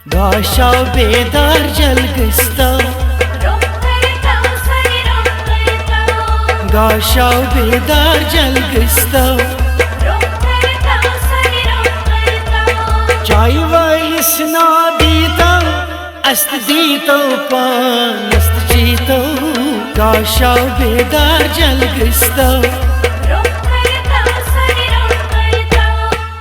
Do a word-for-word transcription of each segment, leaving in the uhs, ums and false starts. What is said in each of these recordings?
گاش آو بیدار جلگستو، گاش آو بیدار جلگستو۔ چایہِ وٲلِس نادیٖتو، است دیٖتو پانست چیٖتو۔ گاش آو بیدار جلگستو۔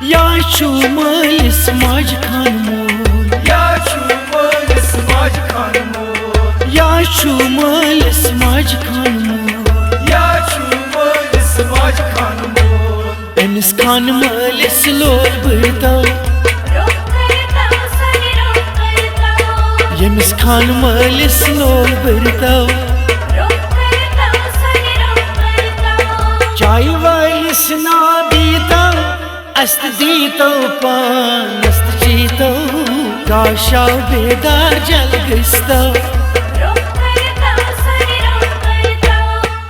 یا چھُ مٲلِس ماجہِ خان مول، یا چھُ مٲلِس ماجہِ خان مول، یا چھُ مٲلِس ماجہِ خان مول، یا چھُ مٲلِس ماجہِ خان مول۔ أمِس خان مٲلِس لول بٔرتو، ییٚمِس خان مٲلِس لول بٔرتو۔ چایہِ وٲلِس نادیٖتو، است دیٖتو پانست چیٖتو۔ گاش آو بیدار جلگستو۔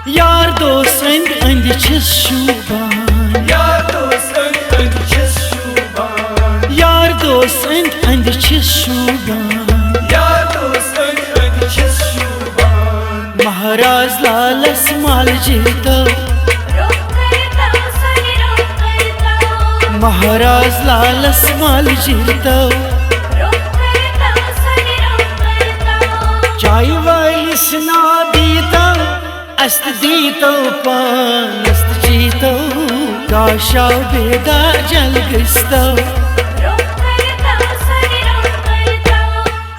یار دوس أنٛدۍ أنٛدۍ چھِس شوٗبان، یار دوس أنٛدۍ أنٛدۍ چھِس شوٗبان، یار دوس أنٛدۍ أنٛدۍ چھِس شوٗبان، یار دوس أنٛدۍ أنٛدۍ چھِس شوٗبان۔ مہراز لالس مالجِرتو، مہراز لالس مالجِرتو۔ چایہِ وٲلِس نادیٖتو، است دیٖتو پانست چیٖتو۔ گاش آو بیدار جلگستو۔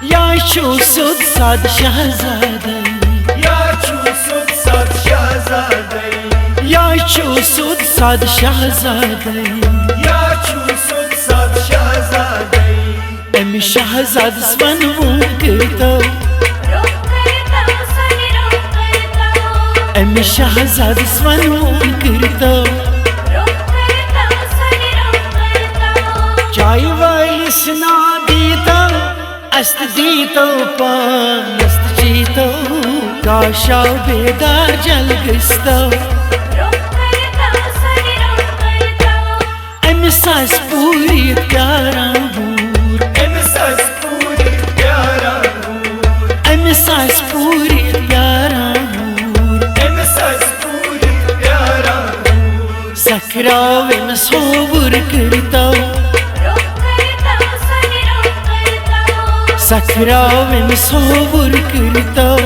یا چھُ سیوٚد سادٕ شہزادے، یا چھُ سیوٚد سادٕ شہزادے، یا چھُ سیوٚد سادٕ شہزادے، یا چھُ سیوٚد سادٕ شہزادے۔ أمۍ شہزادس ونوُن کٔرتو، أمۍ شہزادس ونوُن کٔرتو۔ چایہِ وٲلِس نادیٖتو، است دیٖتو پانست چیٖتو۔ گاش آو بیدار جلگستو۔ أمِس آسہِ پوٗرٕ پیاران ہوٗر، أمِس آسہِ پوٗرٕ پیاران ہوٗر، أمِس آسہِ پوٗرٕ پیاران ہوٗر، أمِس آسہِ پوٗرٕ پیاران ہوٗر۔ سکھراو أمِس ہووُر کٔرتو، سکھراو أمِس ہووُر کٔرتو۔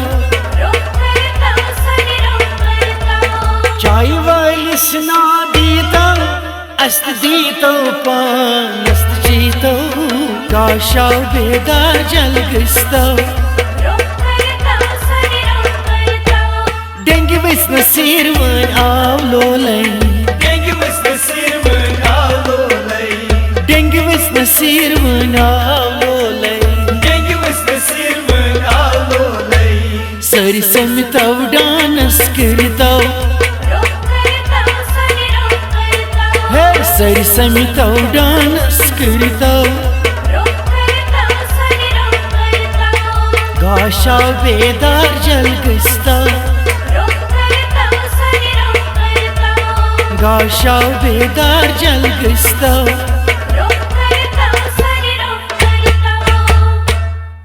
چایہِ وٲلِس نادیٖتو، است دیٖتو پانست چیٖتو۔ گاش آو بیدار جلگستو۔ ڈنگہِ وٕژھ نہٕ سیٖر وٲنۍ آو لولے، ڈنگہِ وٕژھ نہٕ سیٖر وٲنۍ آو لولے، ڈنگہِ وٕژھ نہٕ سیٖر وٲنۍ آو لولے، ڈنگہِ وٕژھ نہٕ سیٖر وٲنۍ آو لولے۔ سٲری سٔمِتو ڈانس کٔرتو، ہے سٲری سٔمِتو ڈانس کٔرتو۔ گاش آو بیدار جلگستو، گاش آو بیدار جلگستو۔